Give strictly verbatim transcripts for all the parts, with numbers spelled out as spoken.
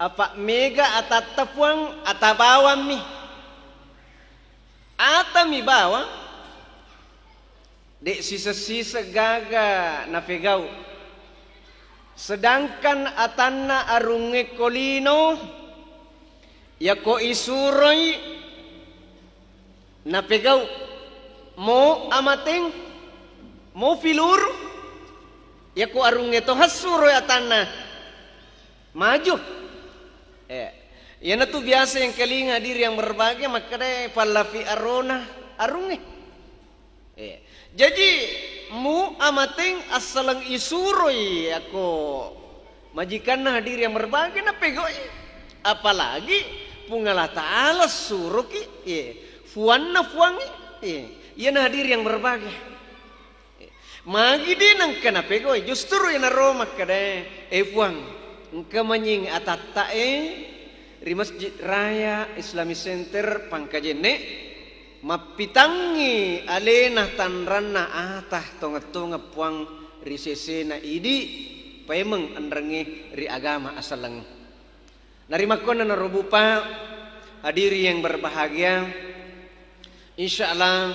Apa mega atatta Puang, ata bawammi. Atami bawang, de' siseng-siseng gaga napegau. Sedangkan atanna arungnge ko lino, yako isuroi napegau, mo amateng, mo filuru, yako arungnge to hassuroi atanna maju. Eh, iyanatu biasa engkalinga diri yang berbahagia makkeda pallafi arona arungnge. Eh, jaji mu amateng assaleng isuroi ako majikanna hadiri yang berbahagia napegoi. Apalagi Puang Allah Ta'ala suroki, eh, fuanna fuangi, eh, iyana hadiri yang berbahagia. Magi de' nengka napegoi, justru iyanaro makkeda, eh Puang, engka manying atatta e ri Masjid Raya Islamic Center Pangkajenne, mappitangngi alena tanranna ata tongeng-tongeng Puang ri sesena idi paimeng enrengnge ri agama asaleng. Narimakkuannanaro Bupa, hadiri yang berbahagia, insya Allah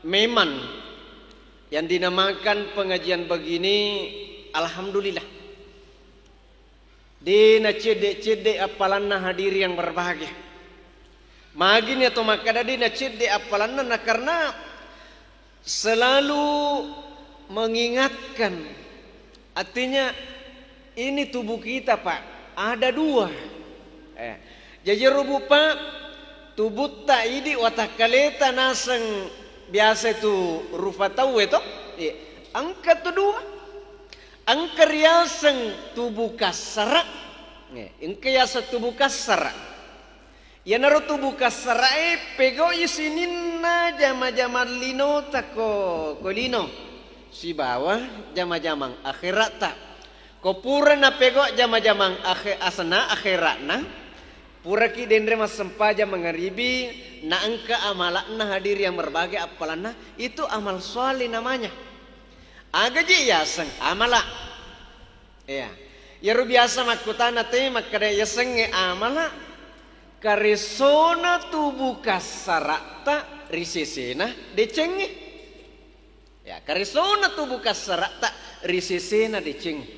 memang yang dinamakan pengajian begini, alhamdulillah. De' nacedde-cedde appalanna hadiri yang berbahagia. Magini atau makkeda de' nacedde appalanna, na karena selalu mengingatkan. Artinya, ini tubuh kita, Pak, ada dua. Eh, jaji ero Bupa, tubutta idi watakkaleta naseng biasa itu rupa tauwe to? Iya. Engka tu dua. Engka riaseng tubuh kassara. Eh, engka yaseng tubuh kassara. Iyanaro tubuh kassara'e pegau'i sininna jama-jamang linota ko, ko lino, sibawa jama-jamang akhera'ta. Ko pura napegau jama-jamang akhe-, asenna akhera'na, puraki denre massempajang mangaribi, na engka amala'na hadiri yang berbahagia appalanna, itu amal shaleh namanya. Agaji yaseng amala'. Iya. Iyaro biasa makkutana te makkeda yasengnge amala', karesona tubuh kassara'ta ri sesena decengnge. Ya, karesona tubuh kassara'ta ri sesena decengnge.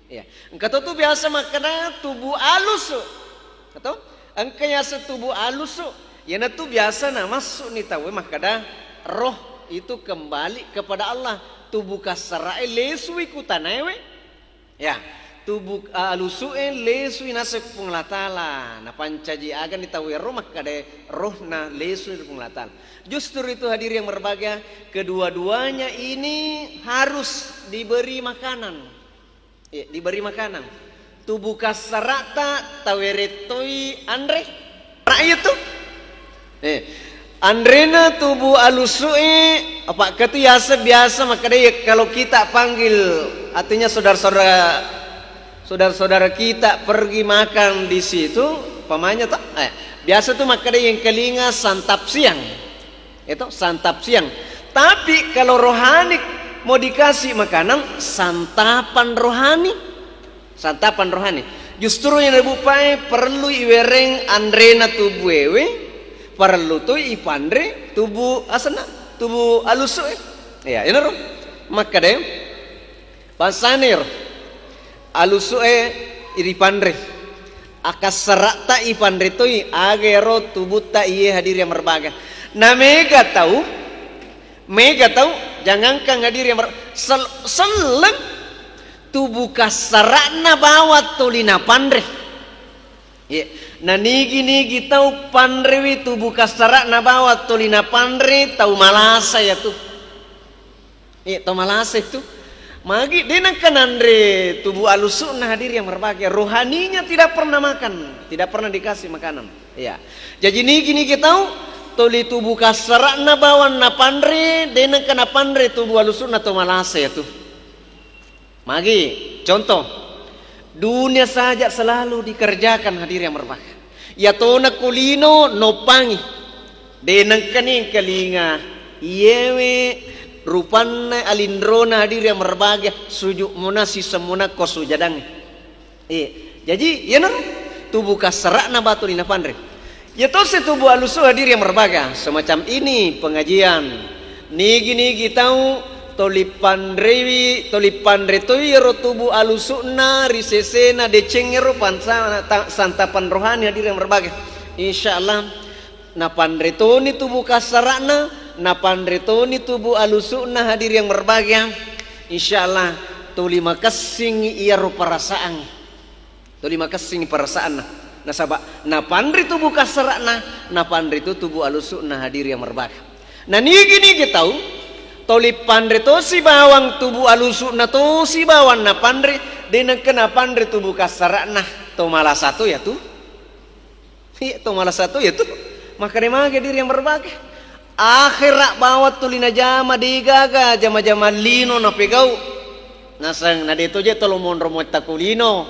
Ya, engka to tu biasa makkeda tubuh alusu. Atau engka yaseng tubuh alusu. Iyanatu biasa namassu ni tauwe makkeda roh itu kembali kepada Allah. Tubuh kassara'e lesui ku tanaewe. Ya, tubuh, a, alusu'e lesui naseng Puang Allah Ta'ala. Napancaji agani tau ero makkeda rohna lesui ri Puang Allah Ta'ala. Justru itu hadiri yang berbahagia, kedua-duanya ini harus diberi makanan. Iya, diberi makanan. Tubuh kassara'ta tawerettoi anre. Rakyat tuh. Eh, anrena tubuh alusu'e, apa katu yaseng biasa makkeda, ya, kalau kita panggil, artinya saudara-saudara, saudara-saudara kita pergi makan di situ, umpamanya toh, eh, biasa tuh makkeda yang kelinga santap siang. Itu santap siang. Tapi kalau rohani mau dikasih makanan, santapan rohani. Santapan rohani. Justru yang Bupae perlu iwereng anrena tubuewe, perlu tu ipanre tubuh asenna, tubuh alusu'e. Ya, inaro. Makkeda, bangsana ero. Alusu'e ripanre. Akassara'ta ipanre toi, aga ero tubutta iye hadiri yang berbahagia. Na mega tau, mega tau, jangankan hadiri yang ber-, sel-, selleng tubuh kassara'na bawang toli napanre. Iya. Na nigi-nigi tau panrewi tubuh kassara'na bawang toli napanre, tau malasa ya tu. Iya, tau malasa itu. Magi de' nengka nanre tubuh alusu'na hadiri yang berbahagia. Rohaninya tidak pernah makan, tidak pernah dikasih makanan. Iya. Jaji nigi-nigi tau toli tubuh kassara'na bawang napanre, de' nengka napanre tubuh alusu'na tau malasa ya tu. Magi, contoh, dunia saja selalu dikerjakan hadiri yang berbahagia. Iyatona ku lino noppangi. De' nengkani engkalinga iyewe rupanna alinrona hadiri yang berbahagia, sujud mona siseng mona ko sujadangnge. Eh, jaji iyanaro Tubu kassara'na ba tuli napanre. Iya tosi tubu alusu, hadirin yang berbahagia. Semacam ini pengajian. Nigi-nigi tau tuli panrewi, tuli panre toi iyaro tubu alusu'na ri sesena deceng ero pansa-, ta-, santapan rohani, hadirin yang berbahagia. Insya Allah napanre toni tubu kassara'na, napanre toni tubu alusu'na, hadirin yang berbahagia. Insya Allah tuli makessing iyaro perasaan. Tuli makessing perasaanna. Nasaba napanre tubu kassara'na, napanre tu tubu alusu'na, hadirin yang berbahagia. Na nigi-nigi tau tuli panre tosi bawang tubu alusu'na tosi bawang napanre, de nengka napanre tubu kassara'na, to malasa to ya tu. Iya, to malasa to ya tu. Makkeda magi, hadirin yang berbahagia. Akhera bawang tuli najama, de gaga jama-jama lino napegau. Naseng na de to je tolo monro motta kulino.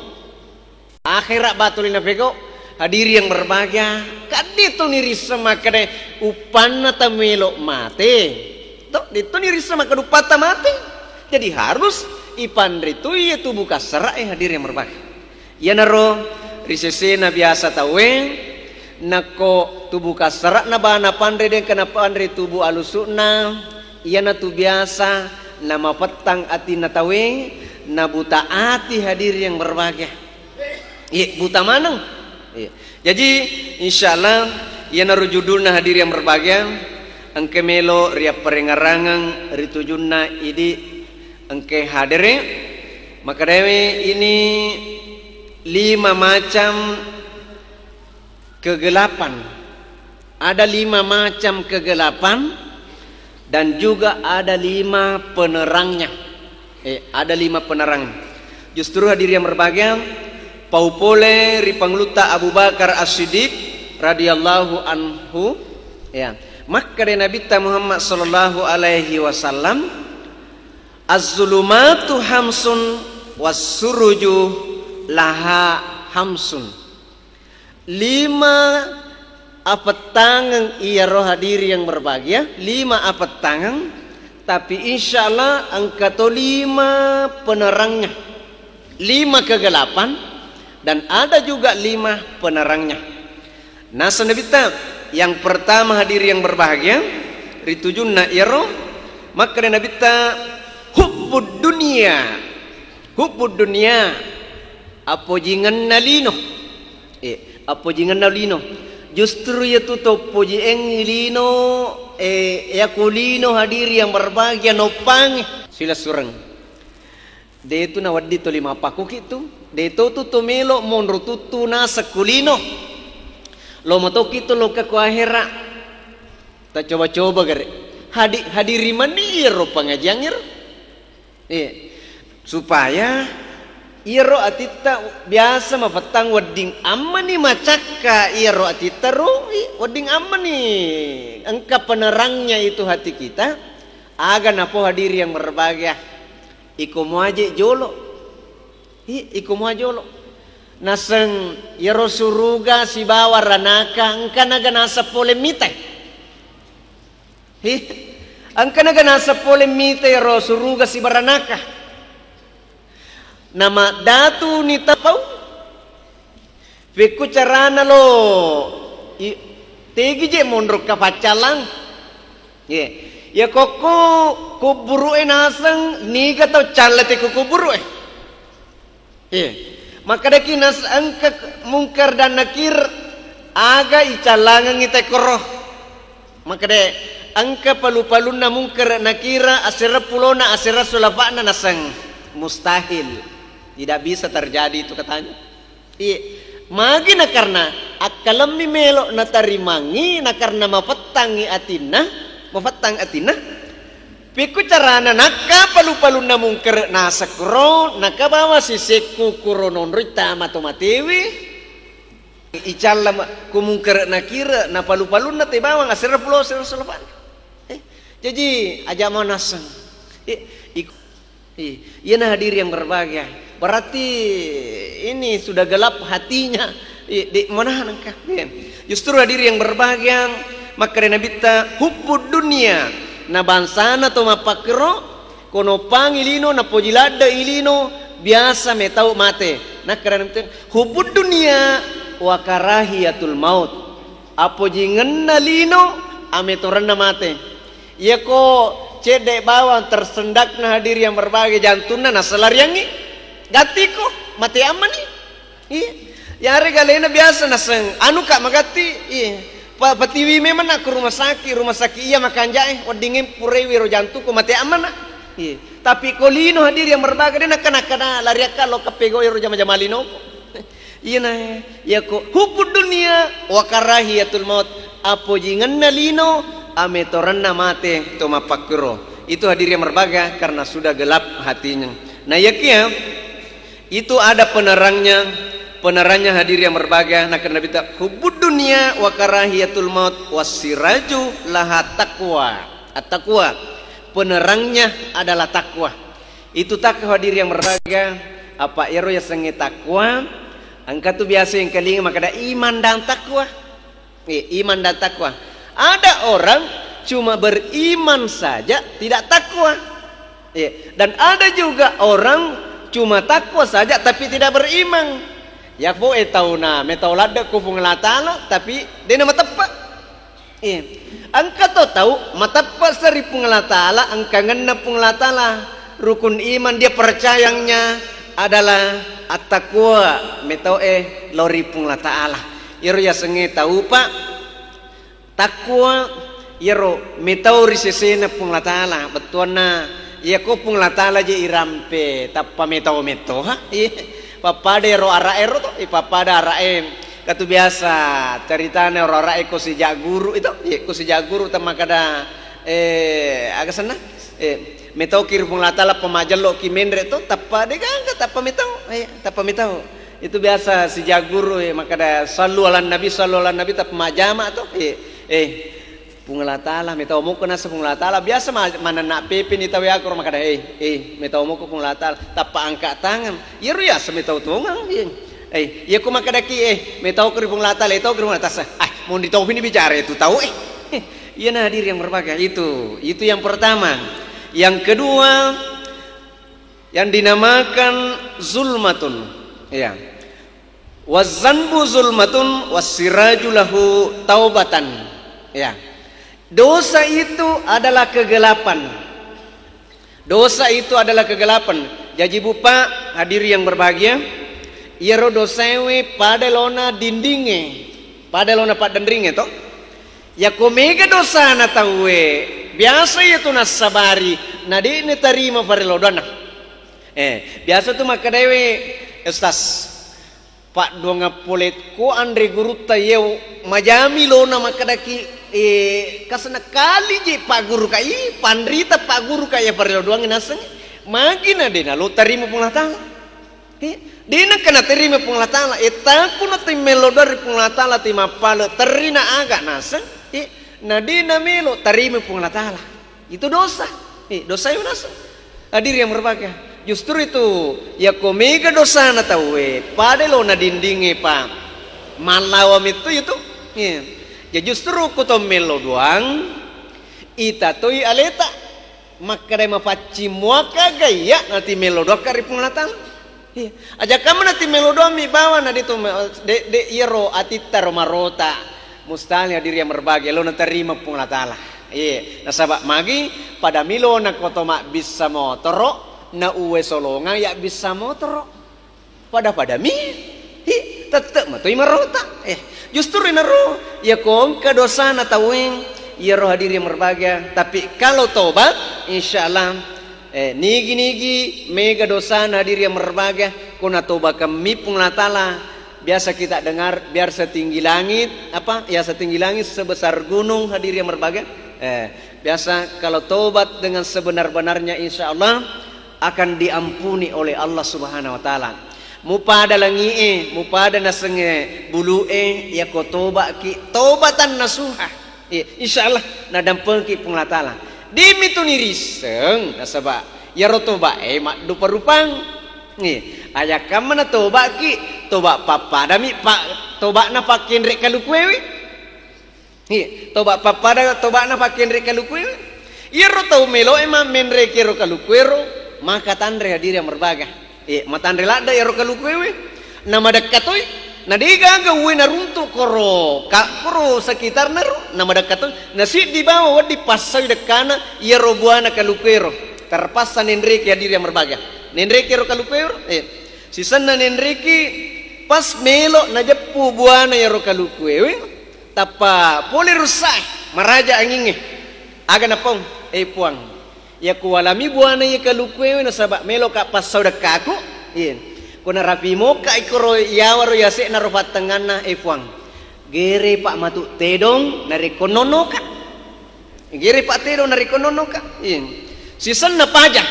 Akhera ba tuli napegau, hadirin yang berbahagia. Kadde to nirisseng makkeda uppanna tamelo mate. To, de to nirisseng makkeda uppatta mate. Jadi harus ipanre tu iya tubu kassara'e, hadirin yang berbahagia. Iyanaro ri sesena biasa tauwe, nakko tubu kassara'na ba napanre, de engka napanre tubu alusu'na, iyanatu biasa namapettang atinna tauwe, nabuta ati, hadirin yang berbahagia. Iye, buta maneng. Iye. Jaji, insyaallah, iyanaro judulna, hadirin yang berbahagia, engka melo riapparengarangeng ri tujunna idi engka hadere. Makkedae ini lima macam kegelapan. Ada lima macam kegelapan dan juga ada lima penerangnya. Eh, ada lima penerang. Justru, hadirin yang berbahagia, pau pole ri Pangulutta Abu Bakar As-Siddiq radhiyallahu anhu, ya. Makkeda Nabitta Muhammad sallallahu alaihi wasallam, "Az-zulumatu hamsun was-suruju laha hamsun." Lima apettangeng iyaro, hadirin yang berbahagia, lima apettangeng, tapi insyaallah engka to lima penerangnya, lima kegelapan, dan ada juga lima penerangnya. Naseng Nabitta, yang pertama, hadirin yang berbahagia, ri tujunna iyaro, makkeda Nabitta, hubbud dunya. Hubbud dunya, appojingenna lino. Eh, appojingenna lino. Justru iyatu to pojiengngi lino, eh, iyako lino, hadirin yang berbahagia, noppangi. Silessureng. De tu nawedding tuli mappakuki tu. De to tu to melo monro tuttu naseng ku lino. Lo matoki tu lokka ku ahera. Tacoba-coba gare. Hadi-, hadiri mani iyaro pengajian ero. Iya. Supaya iyaro atitta biasa mapettang wedding ammani macakka iyaro atitta ro, i-, wedding ammani engka penerangnya itu hati kita, aga napo, hadirin yang berbahagia. Iko muaje jolo. I-, iko mua jolo. Naseng iyaro suruga sibawa ranaka engka naga naseng pole mitai. Hi, engka naga naseng pole mita iyaro suruga sibaranaka. Namaddatu ni tapau. Pekku carana lo i-, tegi je monro kapaccallang. Ye. Ya kokko kuburu e naseng niga tau calla te ku kuburu e. Iya. Makkedaki nas-, engka Mungkar dan Nakir, aga icallangengngi tekkoro? Makkeda, engka palu-palunna Mungkar Nakir, asera pulona, asera sulapa'na, naseng mustahil. Tidak bisa terjadi itu katanya. Iya. Magi nakarna akkalemmi melo natarimangngi, nakarna mapettangngi atinna, mafettang atinna. Pekko carana nakka palu-palunna Mungkar naseng kuro, nakabawa sisekku kuro nonroi tama to matewe. Icalla ma-, ku Mungkar Nakir, na palu-palunna te bawang, asera pulo, asera sulapa'na. Eh, jaji aja mau naseng. Eh, ik-, eh, iyana, hadirin yang berbahagia. Berarti ini sudah gelap hatinya. Eh, de' mana nengka. Eh, justru, hadirin yang berbahagia, makkeda Nabitta, hubbud dunya, na bangsana to mappakkiro, ko noppangi lino, napoji ladde i lino, biasa metau mate. Nakkeda Nabitta, hubbud dunya wa karahiyatul maut. Apojingenna lino, ametorenna mate. Iyako cedde bawang tersendakna, hadirin yang berbahagia, jantunna nasalariangngi, gattiko, mate ammani. Iya. Yarega alena biasa naseng, anu, Kak, magatti. Iya. Pa-, patiwi memang nak ke rumah sakit, rumah sakit iya makanjae, weddingnge purai wiro jantuko, mate ammana. Iya. Tapi ko lino, hadirin yang berbahagia, de nakka-nakka lari akka lo kepego ero jama-jama linoko. Iyana, iyako hubbud dunia wa karahiyatul maut, apojingenna lino, ametorenna mate to mappakkuro. Itu, hadirin yang berbahagia, karena sudah gelap hatinya. Nah, iyakia itu ada penerangnya, penerangnya, hadirin yang berbahagia, nakana Nabitta, hubbud dunia wa karahiyatul maut, wasiraju laha taqwa. At-taqwa, penerangnya adalah takwa. Itu takwa, hadirin yang berbahagia, apa ero yasengnge takwa, engka tu biasa yang kelinga makkeda iman dan takwa. Eh, iman dan takwa. Ada orang cuma beriman saja, tidak takwa. Eh, dan ada juga orang cuma takwa saja tapi tidak beriman. Ya po e tauna metau ladde ku Puang Allah Taala tapi dena mateppe. Eh, engka to tau mateppe seri Puang Allah Taala, engkangenna Puang Allah Taala, rukun iman, dia percayanya adalah at-taqwa, metau e lao ri Puang Allah Taala. Iyaro yasengnge tau, Pak, takwa, iyaro metau ri sesena Puang Allah Taala. Bettuanna, iyako Puang Allah Taala je irampe, tappa metau-metau, ha? Iya. Pappada ero ara'e ro to, eh, pappada ara'e. Katu biasa caritana ero ara'e ko sijak guru itu, iya, ko sijak guru temma kada, eh, aga senna? Eh, metau ki ri Puang Allah Taala pemajello ki menre to, tappa de gaga, tappa metau, eh, tappa metau. Itu biasa sijak guru, eh, makkada, "Sallu ala nabi, sallu ala nabi," tapi majama to. Eh, eh, Puang Allah Taala, metau moko nasa Puang Allah Taala. Biasa ma-, manenna pepe ni tau yakoro makkada, "Eh, eh, metau moko Puang Allah Taala." Tappa angkat tangan. Iyaro yasa metau tongang, eh. Eh, iya ko makkadaki, eh, metau ko ri Puang Allah Taala, eh, tau ko ri Puang Allah Taala. Ah, mondi tau ni bicara itu tau, eh. Iya, nah, hadirin yang berbahagia, itu, itu yang pertama. Yang kedua, yang dinamakan zulmatun. Ya. Wazanbu zulmatun wasiraju lahu taubatan. Ya. Dosa itu adalah kegelapan. Dosa itu adalah kegelapan. Jaji, Bu, Pak, hadiri yang berbahagia, iyaro dosaewe pada lona dindingnge, pada lona paddenringnge to. Yako mega dosana tauwe, biasa iya tu nassabari, na de'na tarima farello doanna. Eh, biasa tu makkedaewe, Ustaz, padduangeng pole ko anre gurutta yeu, majami lona makkedaki, eh, kasana kali je Pak Guru ka, ih, panrita Pak Guru ka iya farello doangnge naseng, magi na de nalo tarima Puang Allah Taala. Eh, de nengka naterima Puang Allah Taala. Eh, takku na timmello doang ri Puang Allah Taala, timappale terri na aga naseng. Eh, na de namelo tarima Puang Allah Taala. Itu dosa. Eh, dosa itu naseng. Hadir yang berbahagia. Justru itu, yako mega dosana tauwe, pada lo na dindingnge pa mallawa metto itu. Eh. Ya justru ku to mello doang, ita toi aleta. Makkeda mapaccing muaka gaiya, nati melo doakka ri Puang Allah Taala. Iya. Aja kamma nati melo doang mi bawang, na de tu me-, de, de iyaro atitta ro marota. Mustahil, hadirin yang berbahagia, lo natarima Puang Allah Taala. Iya, nasaba magi pada milo na koto mabbissa motoro, na uwe solongang ya bissa motoro. Pada-pada mi, hi, tette matoi marota. Eh, justru inaro, ya ko engka dosana tauwe, iyaro, hadirin yang berbahagia. Tapi kalau tobat, insya Allah, eh, nigi-nigi mega dosana, hadirin yang berbahagia, ko natobakan mi Puang Allah Taala. Biasa kita dengar, biar setinggi langit, apa? Ya, setinggi langit, sebesar gunung, hadirin yang berbahagia. Eh, biasa kalau tobat dengan sebenar-benarnya, insya Allah, akan diampuni oleh Allah Subhanahu wa Ta'ala. Mupada langi'e, mupada nasengnge bulu'e, yako toba'ki, tobatan nasuha. Iya, insya Allah nadampengki Puang Allah Ta'ala. Demi tu nirisseng, nasaba yaro toba'e maddupa-rupang. Iya, aja kamma na toba'ki, toba pappadami pa-, toba'na pakkenre kalukuewe. Iya, toba pappada, toba'na pakkenre kalukuewe. Iyaro tau melo'e mammenreki ero kalukuero, maka tanre, hadirin yang berbahagia. Iya, matanre ladde ero kalukuewe. Namadekka toi, Na degaga uwe naruntu koro, ka, koro sekitarna ro, na madekka to, na siddi bawang wedding passaui dekkana, iyaro buana kalukuero. Terpaksa nenreki, hadir yang berbahagia. Nenreki ro kalukuero, eh. Sisenna nenreki, pas melo najeppu buana iyaro kalukuewe, tappa pole russae, maraja angingnge. Aga napong, eh Puang. Iya kuwalami buana iya kalukuewe nasaba meloka passau dekkaku. Iya. Ko narapi moka ikoro iyawaro yase'na ro pattenganna, eh Puang. Gere pa matu tedong narekko nonnoka. Gere pa tedong narekko nonnoka. Iya. Sisenna paja.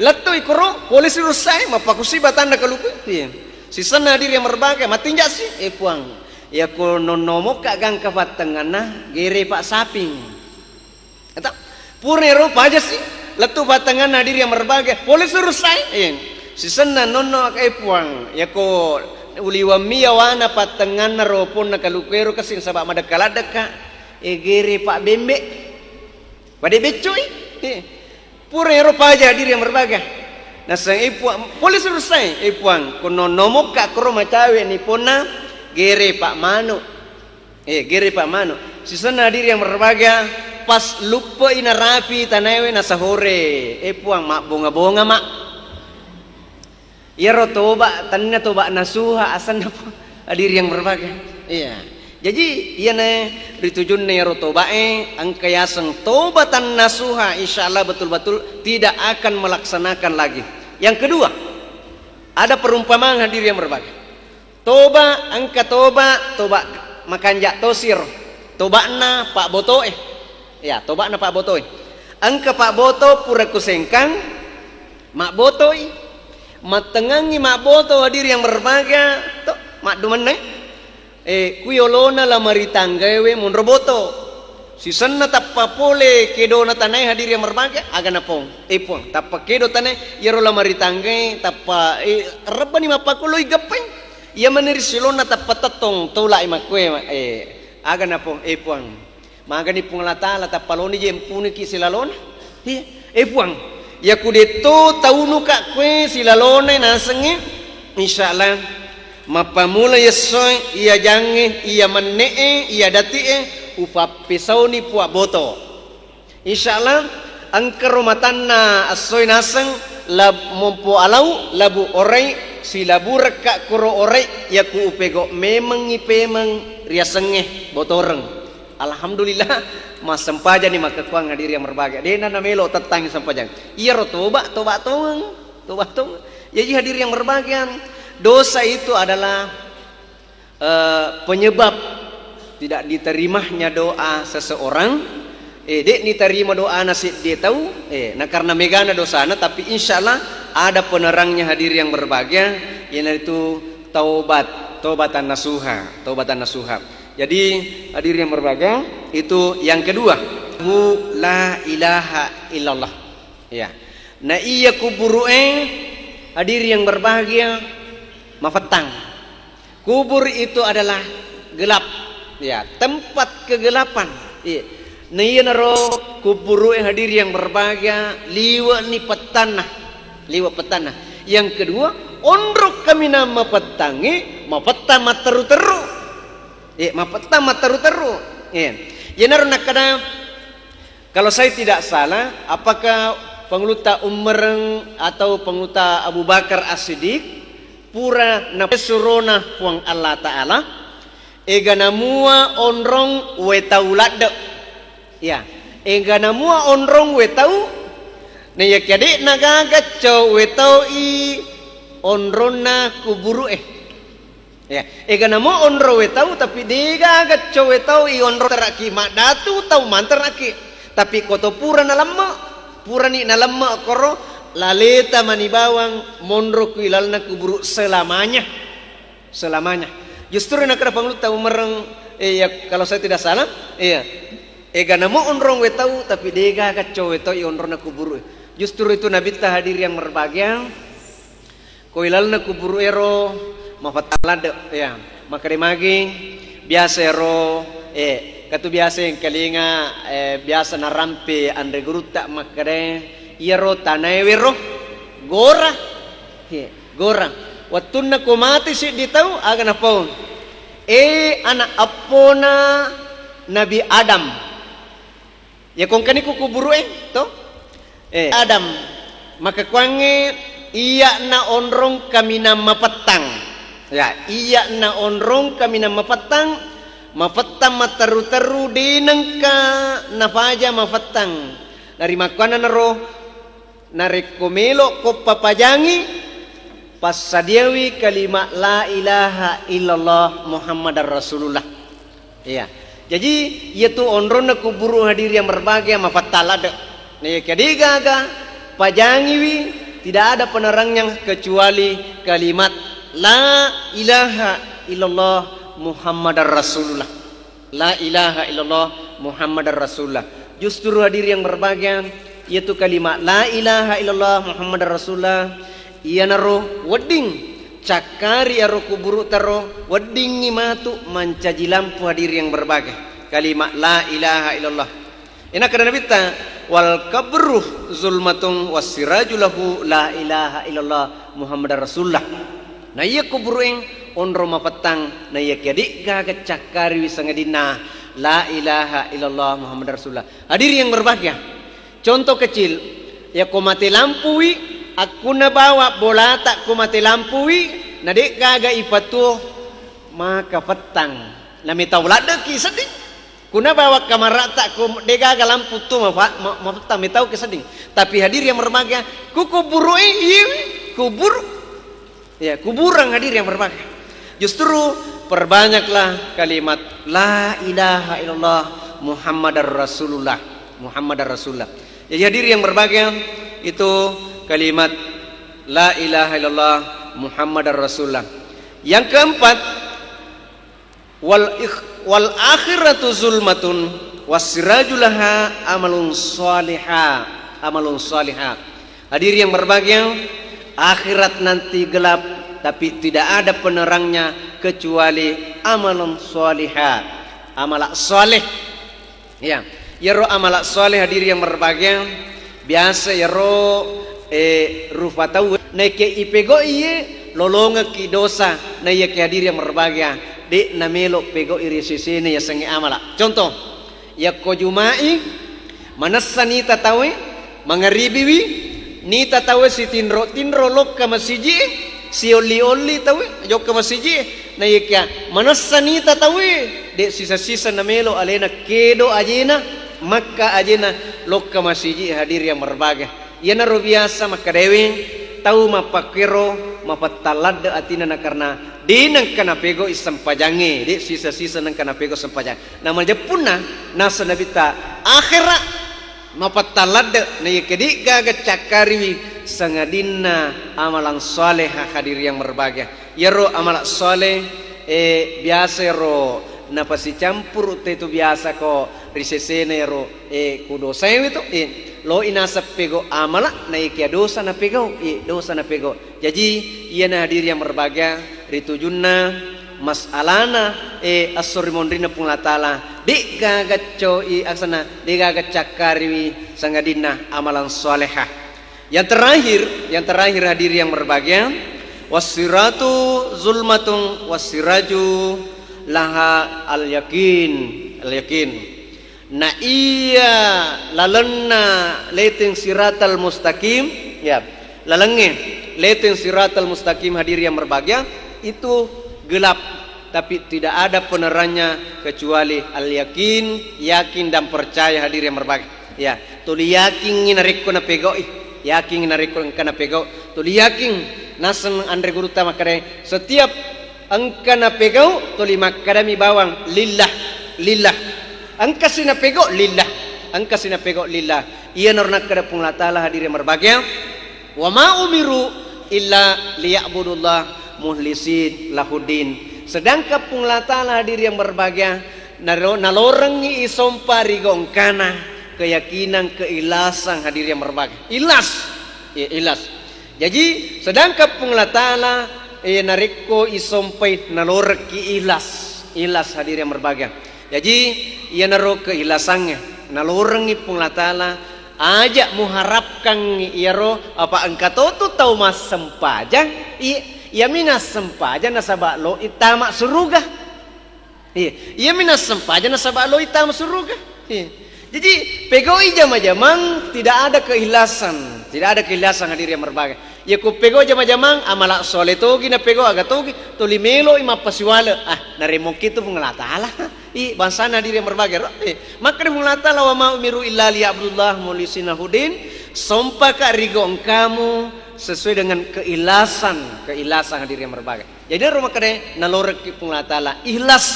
Lettu ikoro polisi russae mappakusi batanna kaluku. Iya. Sisenna hadir yang berbahagia matinjak si, eh Puang. Iya ko nonnomoka gangka pattenganna gere pa saping. Eta, pura ero paja si, lettu pattenganna hadir yang berbahagia, pole surusai, eh, sisenna nonno, eh Puang, yako uliwammi yawana pattenganna ro ponna kalukuero kasi nasaba madekka-laddekka, eh, gere pa bembe, pada beccoi, eh, pura ero paja hadir yang berbahagia. Naseng, eh Puang, pole surusai, eh Puang, ko nonnomokka koro macawe ni ponna, gere pa manu. Eh, gere pa manu. Sisenna hadir yang berbahagia, pas luppei narapi tanaewe nasahore. Eh, Puang, mabbonga-bonga ma. Iyaro toba, tanna toba nasuha asenna, Puang. Hadir yang berbahagia. Iya. Jadi, iyana ritujunna iyaro tobae, engka yaseng tobatan nasuha, insya Allah betul-betul tidak akan melaksanakan lagi. Yang kedua, ada perumpamaan hadir yang berbahagia. Toba, engka toba, toba makanja tosiro. Toba'na pabbotoe. Ya, toba'na pabbotoe. Engka pabboto pura kusengkang, mabbotoi. Mattengngangi mabboto hadir yang berbahagia, to, maddumenna. Eh, ku yolona la maritanggaewe monro boto. Sisenna tappa pole kedona tanae hadir yang berbahagia, aga napong. Eh, Puang, tappa kedo tanae, iyaro la maritanggae, tappa, eh, rebbani mappakulloi geppai. Iya maneri silonna tappa tettong tolai makkue, eh, aga napong, eh, Puang. Magani Puang Allah Taala tappa loni je mpuniki silalona. Iya, eh, Puang, yaku detto taunuka kue silalona nasengnge, insya Allah mappamula yessoe, iya jangnge, iya menne'e, iya dati'e, upappesauni Puang boto. Insya Allah, engkaro matanna essoe naseng, lab-, mompo alau, labu orai, silaburekka koro orai, yaku upego memengngi pemeng riasengnge botoreng. Alhamdulillah, massempajani makkekkuang hadir yang berbahagia. De'na namelo tettangi sempajang. Iyaro toba, toba tongeng, toba tongeng. Jadi hadir yang berbahagia, dosa itu adalah eh, penyebab tidak diterimanya doa seseorang, eh, dek diterima doa nasi dia tahu, eh, nah karena megana dosana, tapi insya Allah ada penerangnya hadir yang berbahagia, yaitu taubat, taubatan nasuha, taubatan nasuha. Jadi hadir yang berbahagia, itu yang kedua, la ilaha illallah. Ya. Nah, iya kuburu'e hadir yang berbahagia, mafettang. Kubur itu adalah gelap, ya, tempat kegelapan. Iya. Nah, iyanaro kuburu'e hadir yang berbahagia, liwe'ni pettanna, liwe' pettanna. Yang kedua, onro kaminang mapettangngi, mapettang matteru-teru. Iya, mapettang matteru-teru. Iya. Iyanaro nakkeda, kalau saya tidak salah, apakah Pangulutta Umar atau Pangulutta Abu Bakar As-Siddiq pura napesurona Puang Allah Ta'ala, ega namua onrong wetau ladde. Ya, ega namua onrong wetau, na iya kede nagaga cau wetau i onronna kuburu'e. Ya, ega namo onro wetau, tapi degaga cau wetau i onro teraki maddatu tau manteraki. Tapi koto pura nalemme, purani nalemme koro, laleta mani bawang monro ku ilalna kuburu selamanya. Selamanya. Justru nakada Pangulutta Umar, eh, ya, kalau saya tidak salah, iya. Ega namo onrong wetau, tapi degaga cau wetau i onrona kuburu. Justru itu Nabitta hadir yang berbahagia. Ko ilalna kuburu ero mafattang ladde, ya. Makkeda magi biasa ero, eh, katu biasa engkalinga, eh, biasa narampe anre gurutta makkeda, iyaro tanae wero gora. He, gora. Wettunna ko mate siddi tau, aga napau? Eh, anak eppona Nabi Adam. Ya kongkani ku kuburu'e, to? Eh, Adam, maka kuangnge iya'na onrong kaminang mapettang. Ya, iya'na onrong kaminang mapettang, mapettang matteru-teru, denengka napaja mapettang. Narimakkuannanaro, narekko melo ko papajangi, passadiawi kalimat la ilaha illallah Muhammadar Rasulullah. Iya. Jaji, iyatu onronna kuburu hadiri yang berbahagia, mapattaladde. Nah, iya, kedi gaga, pajangiwi, tidak ada penerangnya kecuali kalimat la ilaha illallah Muhammadar Rasulullah. La ilaha illallah Muhammadar Rasulullah. Justru hadiri yang berbahagia, iyatu kalimat la ilaha illallah Muhammadar Rasulullah, iyanaro wedding cakkari aro kuburu taro, weddingngi matu mancaji lampu hadiri yang berbahagia. Kalimat la ilaha illallah. Ina kada Nabitta, "Wal qabru zulmatun was siraju lahu la ilaha illallah Muhammadar Rasulullah." Na iya kuburueng onro mapettang, na iya kedi gaga cakkariwi sangadinna la ilaha illallah Muhammadar Rasulullah. Hadiri yang berbahagia, contoh kecil, ya ko mate lampui, akkuna bawa bolata ko mate lampui, na de gaga ipatuo, maka pettang. Na metau laddeki sedding. Kuna bawa kamarata ko de gaga lampu tu mafa-, ma-, mapettang, metau ke sedding. Tapi hadiri yang berbahagia, ku kuburu, eh, iya, kuburu. Ya, kuburang hadiri yang berbahagia. Justru perbanyaklah kalimat la ilaha illallah Muhammadar Rasulullah. Muhammadar Rasulullah. Jadi hadiri yang berbahagia, itu kalimat la ilaha illallah Muhammadar Rasulullah. Yang keempat, wal ikh-, wal akhiratu zulmatun was siraju laha amalun saliha, amalun saliha. Hadiri yang berbahagia, akhirat nanti gelap, tapi tidak ada penerangnya kecuali amalun saliha, amalak saleh. Ya, iyaro amalak saleh hadiri yang berbahagia, biasa iyaro, eh, rupa tau. Naike ipegoi iye, lolongekki dosa, na iyake hadiri yang berbahagia, de namelo pegoi ri sesena yasengnge amalak. Contoh, yakko Juma'i, manessa nita tauwe, mangaribiwi, nita tauwe sitinro-tinro lokka masiji, siolli-olli tauwe jokka masiji, na iyakia manessa nita tauwe, de sisa-sisa namelo alena kedo ajena, makka ajena lokka masiji hadiri yang berbahagia. Iyanaro biasa makkedaewe tau mappakkero mapettaladde atina na karena de nengka napegoi sempajangnge, de sisa-sisa nengka napego sempajang. Na majeppunna nasa Nabitta akhera mapettaladde, na iya kedi gaga cakkariwi sangadinna amalan saleha hadiri yang berbahagia. Iyaro amala saleh, eh, biasa ero napasicampuru tetu biasa ko ri sesena ero, eh, ku dosaewe to, eh, lo inaseng pegau amala, na ikia dosa napegau, eh, dosa napegau. Jaji, iyana hadiri yang berbahagia, ri tujunna masalana, eh, esso ri monrinna Puang Allah Taala, de gaga co-, i, aksana, de gaga cakkariwi sangadinna amalan salehah. Yang terakhir, yang terakhir hadiri yang berbahagia, wasiratu zulmatun wasiraju laha al yakin, al yakin. Na iya lalenna leteng siratal mustaqim, ya, lalengnge leteng siratal mustaqim hadiri yang berbahagia, itu gelap, tapi tidak ada penerangnya kecuali al yakin, yakin dan percaya hadiri yang berbahagia. Ya, tuli yakingngi narekko napegau'i, yakingngi narekko engka napegau, tuli yakin naseng anre gurutta makkeda, setiap engka napegau, tuli makkadami bawang, lillah, lillah. Engkasi napegau, lillah. Engkasi napegau, lillah. Iyanaro nakkeda Puang Allah Taala hadiri yang berbahagia, "Wa ma umiru illa liya'budullah mukhlisin lahuddin." Sedangkan Puang Allah Taala hadiri yang berbahagia, naro-, nalorengngi isompa ri gongkana keyakinan, keikhlasan hadiri yang berbahagia. Ikhlas. Ya, ikhlas. Jaji, sedangkan Puang Allah Taala, eh, narekko isompai nalorekki ikhlas. Ikhlas hadiri yang berbahagia. Jaji, iyanaro keikhlasangnge nalorengngi Puang Allah Taala, aja muharapkan iyaro, apa engka totu tau massempajang, i-, Iyami nassempajang nasaba lo ittama suruga. Iya, iyami nassempajang nasaba lo ittama suruga. Iya. Jadi, pegau'i jama-jamang tidak ada keikhlasan, tidak ada keikhlasan, hadirin yang berbahagia. Iya, ko pegau jama-jamang, amala soleh togi na pegau, aga togi, tuli meloi mappasiwale. Ah, naremokki tu Puang Allah Taala. I, bangsana, hadirin yang berbahagia, ro? Eh, makkeda Puang Allah Taala, "Wa ma umiru illa liya'budullah mukhlisina huddin." Sompaka rigau engkamu sesuai dengan keikhlasan, keikhlasan, hadirin yang berbahagia. Jadi, ro makkeda nalorekki Puang Allah Taala, ikhlas,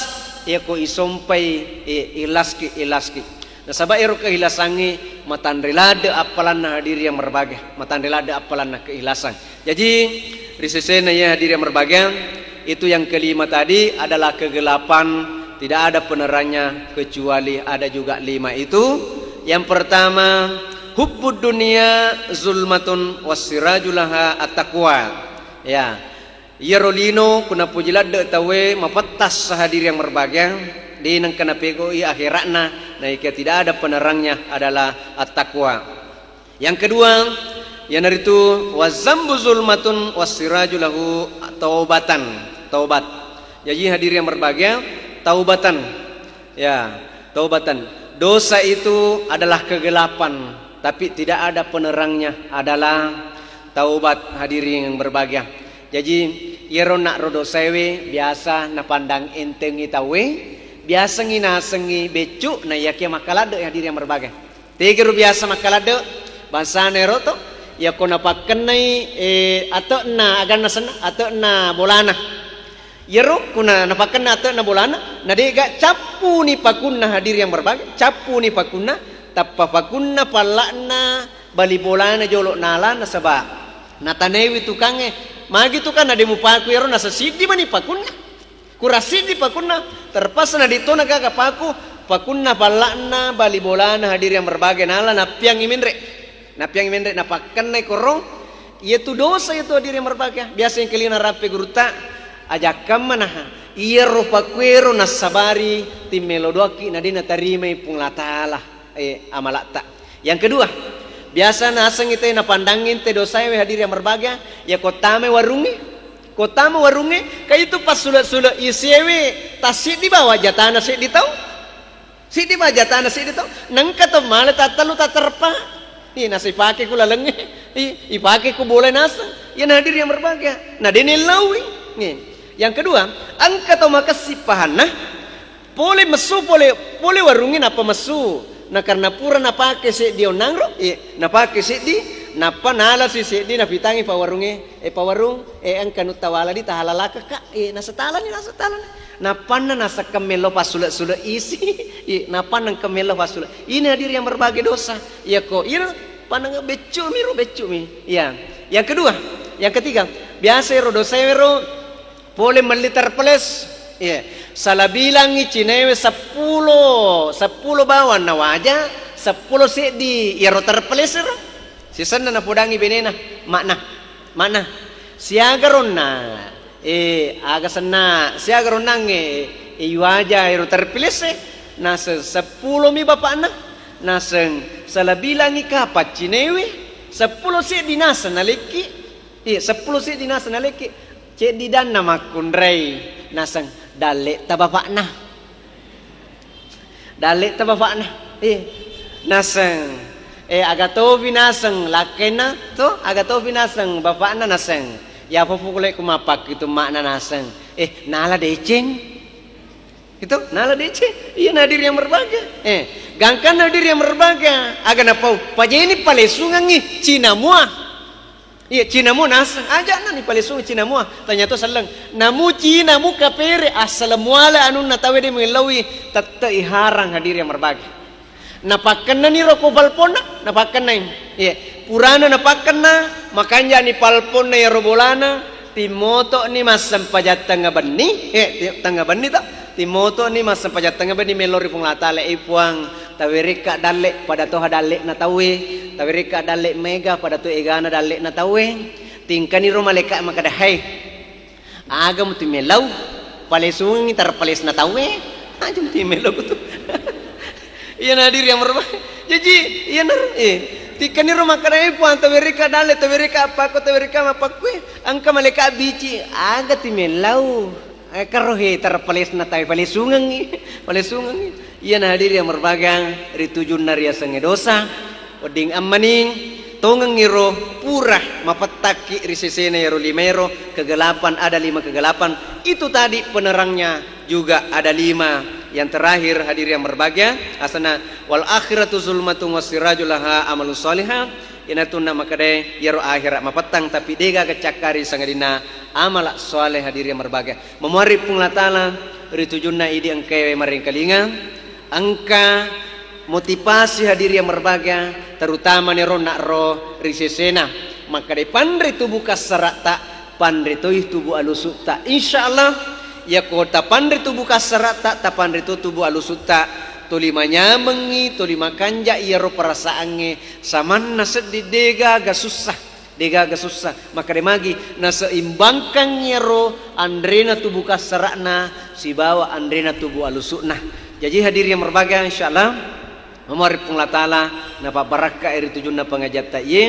iya ko isompai, eh, ikhlaski, ikhlaski. Nasaba ero keikhlasangnge matanre ladde appalanna, hadirin yang berbahagia, matanre ladde appalanna keikhlasan. Jadi, ri sesena iya, hadirin yang berbahagia, itu yang kelima tadi adalah kegelapan, tidak ada penerangnya kecuali ada juga lima itu. Yang pertama, hubbud dunya zulmatun wassirajulaha at-taqwa. Ya, iyaro lino ku napoji ladde tauwe mapettas, hadirin yang berbahagia, de nengka napegau'i akhera'na, naika tidak ada penerangnya adalah at-taqwa. Yang kedua, iyanaritu, "Wazambu zulmatun wasiraju lahu taubatan." Taubat. Jaji, hadirin yang berbahagia, taubatan. Ya, taubatan. Dosa itu adalah kegelapan, tapi tidak ada penerangnya adalah taubat, hadirin yang berbahagia. Jaji, iyaro na'ro dosaewe biasa napandang entengngi tauwe, biasangngi nasengngi beccu, na iyakiya makkaladde, hadirin yang berbahagia. Tegero biasa makkaladde, bangsana ero to, iyako napakkennai, eh, ate'na, aganna senna, ate'na bolana. Iyaro kuna napakkenna ate'na bolana, na de'ga cappuni pakunna, hadirin yang berbahagia, cappuni pakunna, tappa pakunna palla'na bali bolana jolo nala, nasaba natanaiwi tukangnge, magi tukang na de mupaku iyaro, nasa siddi mani pakunna. Kurang siddi pakunna, terpaksa na ditona gaga paku, pakunna palla'na bali bolana, hadirin yang berbahagia, nala nappiangngi menre. Nappiangngi menre, napakkennai korong. Iyatu dosa iyatu, hadirin yang berbahagia. Biasa yang kelina rappe gurutta, ajakkamma naha. Iyaro pakuero nassabari timmelo doakki na de natarimai Puang Allah Taala, eh, amala'ta. Yang kedua, biasa nasengngi te napandangngi te dosaewe, hadirin yang berbahagia, iyako tamai warungnge, ko tama warungnge, ka itu passule-sule isiewe tassiddi bawa jatana seddi tau. Siddi ba jatana siddi tau, nengka to male tattellu tatterpa. Ih, nasa ipake ku lalengnge. Ih, ipake ku bola naseng. Iya, hadirin yang berbahagia. Na de nellaui. Nih. Yang kedua, engka to makessing pahanna, pole messu, pole, pole warungnge nappa messu. Na karena pura napake seddi onnang ro, eh, napake seddi, nappa nalasi seddi napitangi pawarungnge, eh, pawarung, eh, engka nu tawala di tahalalaka, Kak. Eh, nasa talani, nasa talani. Nappanna nasekkeng mello passule-sule isi. I, nappanna engka mello passule. Ini, hadirin yang berbahagia, dosa. Iyako, iro paneng beccumi ro, beccumi. Iya. Yang kedua, yang ketiga, biasa ero dosa ero pole melli terpeles. Iya. Sala bilangi cinewe seppulo, seppulo bawang nawaja, seppulo seddi iyaro terpeles ero. Sisenna napodangi benena, makna, makna. Siaga ronna, eh, aga senna, siaga ronnangnge, eh, iwaja ero terpilese, naseng seppulomi bapakna, naseng sala bilangi kapang cinewe, seppulo seddi naseng nalekki, eh, seppulo seddi naseng nalekki, ceddi danna makkunrai, naseng dalle'ta bapakna. Dalle'ta bapakna. Eh, naseng. Eh, aga topi naseng lakkainna to, aga topi naseng bapakna naseng. Iya, popo kule ku mappakkitu makna naseng. Eh, nala deceng. Itu, nala deceng. Iya, hadirin yang berbahagia. Eh, gangkanna, hadirin yang berbahagia, aga napau, pajeni palesungengngi cinamua. Iya, cinamu naseng, aja'na ni palesungi cinamua, tanya to selleng. Namu cinamu kapere, assaleng muala anunna tauwe de muellaui, tette iharang, hadirin yang berbahagia. Napakkennani ro ko palponna, napakkennai. Iya, purana napakkenna, makanjani palponna iyaro bolana, timmoto'ni massempajang tengnga benni, eh, ti-, tengnga benni to, timmoto'ni massempajang tengnga benni mello ri Puang Allah Taala, eh, Puang, tawerekka dalle, pada toha dalle'na tauwe, tawerekka dalle mega, pada to egana dalle'na tauwe. Tingkaniro malaika makkeda, "Hai, aga mutu mellau? Palesungi tarpalesna tauwe? Aja mutu mellau tu." Iya, hadirin yang berbahagia. Jaji, iya, nar-, eh, Tikkaniro makkedai Puang, tawirika dalle, tawirika appakko, tawirika mappakkue, engka malaika bici, aga timellau. Eh, karo he, terpalesna tawe palesungengngi, palesungengngi. Iyana hadiri yang berbahagia, ri tujunna riasengnge dosa, wedding ammaning, tongengngiro pura mapettakki ri sesena iyaro limaero, kegelapan, ada lima kegelapan. Itu tadi penerangnya juga ada lima. Yang terakhir, hadiri yang berbahagia, asana, "Wal akhiratu zulmatun wasirajul laha amalus saliha." Iyanatu na makkedae, iyaro akhirat mapettang, tapi degaga cakkari sangadinna amala soale, hadiri yang berbahagia. Mamuari Puang Allah Ta'ala ri tujunna idi engkae marengkalinga, engka motivasi, hadiri yang berbahagia, terutama nero na'ro ri sesena. Makkeda, panre tubu kassara'ta, panre toi tubu alusu'ta. Insya Allah, yako tapanre tubu kassara'ta, tapanre to tubu alusu'ta, toli manyamengngi, toli makanja iyaro perasaangnge, samanna seddi degaga sussa. Degaga sussa, makkeda magi naseimbangkan iyaro anrena tubu kassara'na sibawa anrena tubu alusu'na. Jaji, hadiri yang berbahagia, insyaallah, mamuari Puang Allah Ta'ala napabbarakka ri tujunna pengajatta iye.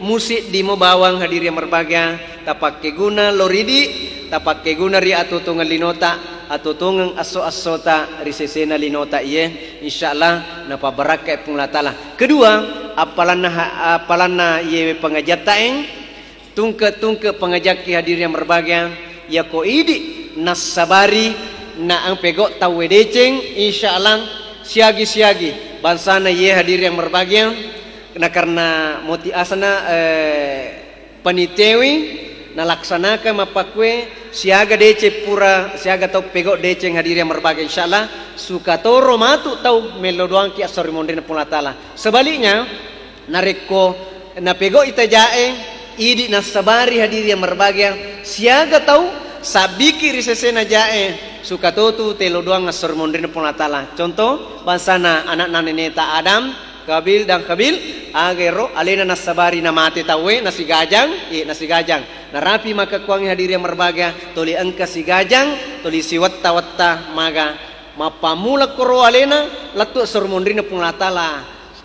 Musiddi mo bawang, hadiri yang berbahagia, tapakkeguna lo ridi, tapakkeguna ri atotongeng linota, atotongeng esso-essota ri sesena linota iye. Insyaallah napabbarakka Puang Allah Ta'ala. Kedua, appalanna ha-, appalanna iye pengajattaeng, tungke-tungke pengajakki, hadiri yang berbahagia, yako idi nassabari na ampego tauwe deceng, insyaallah siagi-siagi bangsana iye, hadiri yang berbahagia, na karena moti asana, eh, panitewi nalaksanakan mappakkue siaga deceng pura, siaga tau pego deceng, hadiri yang berbahagia, insyaallah suka toro matu tau mello doangki assori monrina Puang Allah Ta'ala. Sebaliknya, narekko napegoi tajae, idi nassabari, hadiri yang berbahagia, siaga tau sabbiki ri sesena jae, suka totu telo doang assori monrina Puang Allah Ta'ala. Contoh, bangsana anakna neneta Adam, Kabil dan Habil, aga ero alena nassabari namate tauwe, nasigajang, eh, nasigajang. Narapi makkekkuangnge, hadiri yang berbahagia, toli engka sigajang, toli siwetta-wetta maga. Mappammula koro alena lettu assori monrina Puang Allah Ta'ala.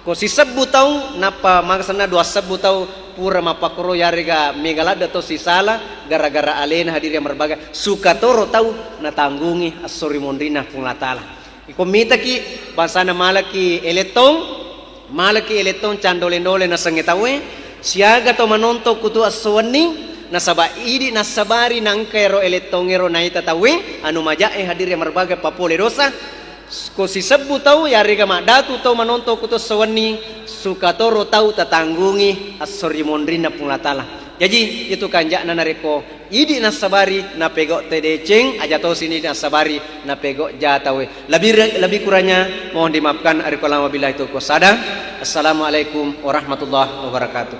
Ko sisebbu tau, nappa maga senna dua sebbu tau pura mappakkoro, yarega mega ladde tau sisala gara-gara alena, hadiri yang berbahagia, suka toro tau natanggungi assori monrina Puang Allah Ta'ala. Iko mitaki bangsana malaki elettong, malaki elettong candole-ndole nasengnge tauwe, siaga to manontong kutu esso wenni, nasaba idi nassabari nangka ero elettong ero naita tauwe, anu majae, hadiri yang berbahagia, papole dosa. Ko sisebbu tau, yarega maddatu tau manontong kutu esso wenni, suka toro tau tatanggungi assori monrinna Puang Allah Ta'ala. Jaji, itu kanja'na narekko idi nassabari napego te deceng, aja tosi ni nassabari napego ja tauwe. Lebih, lebih kurangnya mohon dimaafkan. Arikolama billahi taufiq wassadah. Assalamualaikum warahmatullahi wabarakatuh.